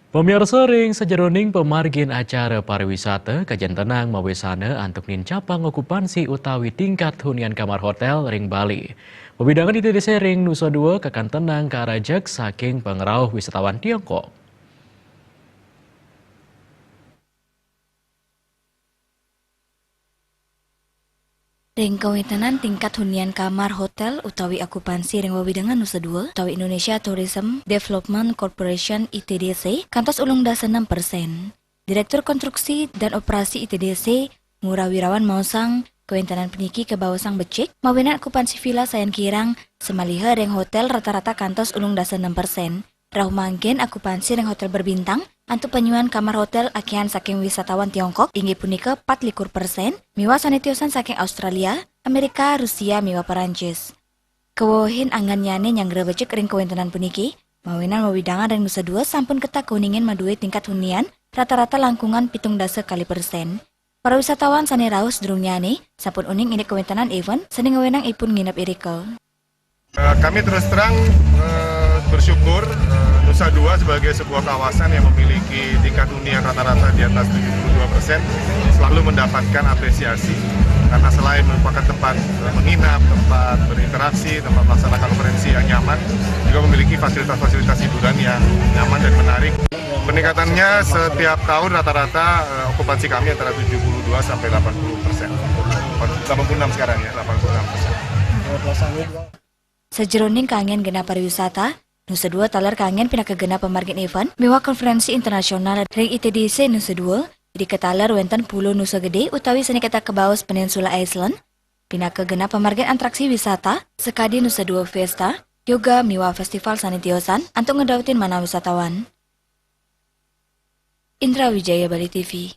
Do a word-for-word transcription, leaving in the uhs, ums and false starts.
Pamiarsa, ring sajeroning pamargin acara pariwisata, kajen tenang mawesana antuk nincapang okupansi utawi tingkat hunian kamar hotel ring Bali. Wewidangan I T D C ring Nusa Dua kakantenang karajeg saking pangrauh wisatawan Tiongkok. Ring kawentenan tingkat hunian kamar hotel utawi okupansi ring wewidangan Nusa Dua utawi Indonesia Tourism Development Corporation, I T D C, kantos ulung dasa enam persen. Direktur Konstruksi dan Operasi I T D C, Ngurah Wirawan maosang, kawentenan puniki kabaosang becik, mawinan okupansi villa sayan kirang samaliha ring hotel rata-rata kantos ulung dasa enam persen. Rauh mangkin okupansi ring hotel berbintang antuk panyuan kamar hotel akihan saking wisatawan Tiongkok inggih punika pat likur persen, miwah sane tiosan saking Australia, Amerika, Rusia, miwah Perancis. Kawewehin anggannyane nyanggra becik ring kawentenan puniki, mawinan wewidangan ring Nusa Dua sampun ketah kuningin madue tingkat hunian rata-rata langkungan pitung dasa kali persen. Para wisatawan sane rauh sadurungnyane sampun uning indik kawentenan event sane ngwenang ipun nginep irika. Eh, kami terus terang, eh, bersyukur, eh, Nusa Dua sebagai sebuah kawasan yang memiliki tingkat hunian rata-rata di atas tujuh puluh dua persen selalu mendapatkan apresiasi karena selain merupakan tempat, eh, menginap, tempat berinteraksi, tempat melaksanakan konferensi yang nyaman, juga memiliki fasilitas-fasilitas hiburan yang nyaman dan menarik. Peningkatannya setiap tahun rata-rata, eh, okupansi kami antara tujuh puluh dua sampai delapan puluh persen. Delapan puluh enam sekarang ya, delapan puluh enam persen. Sajeroning kanggen genah pariwisata, Nusa Dua taler kanggen pinaka genah pamargin event miwah konferensi internasional ring I T D C Nusa Dua, irika taler wenten Pulo Nusa Gede utawi sane ketah kabaos Peninsula Island, pinaka genah pamargin atraksi wisata, sakadi Nusa Dua Fiesta, yoga miwah festival sane tiosan antuk ngedautin manah wisatawan. Indra Wijaya, Bali T V.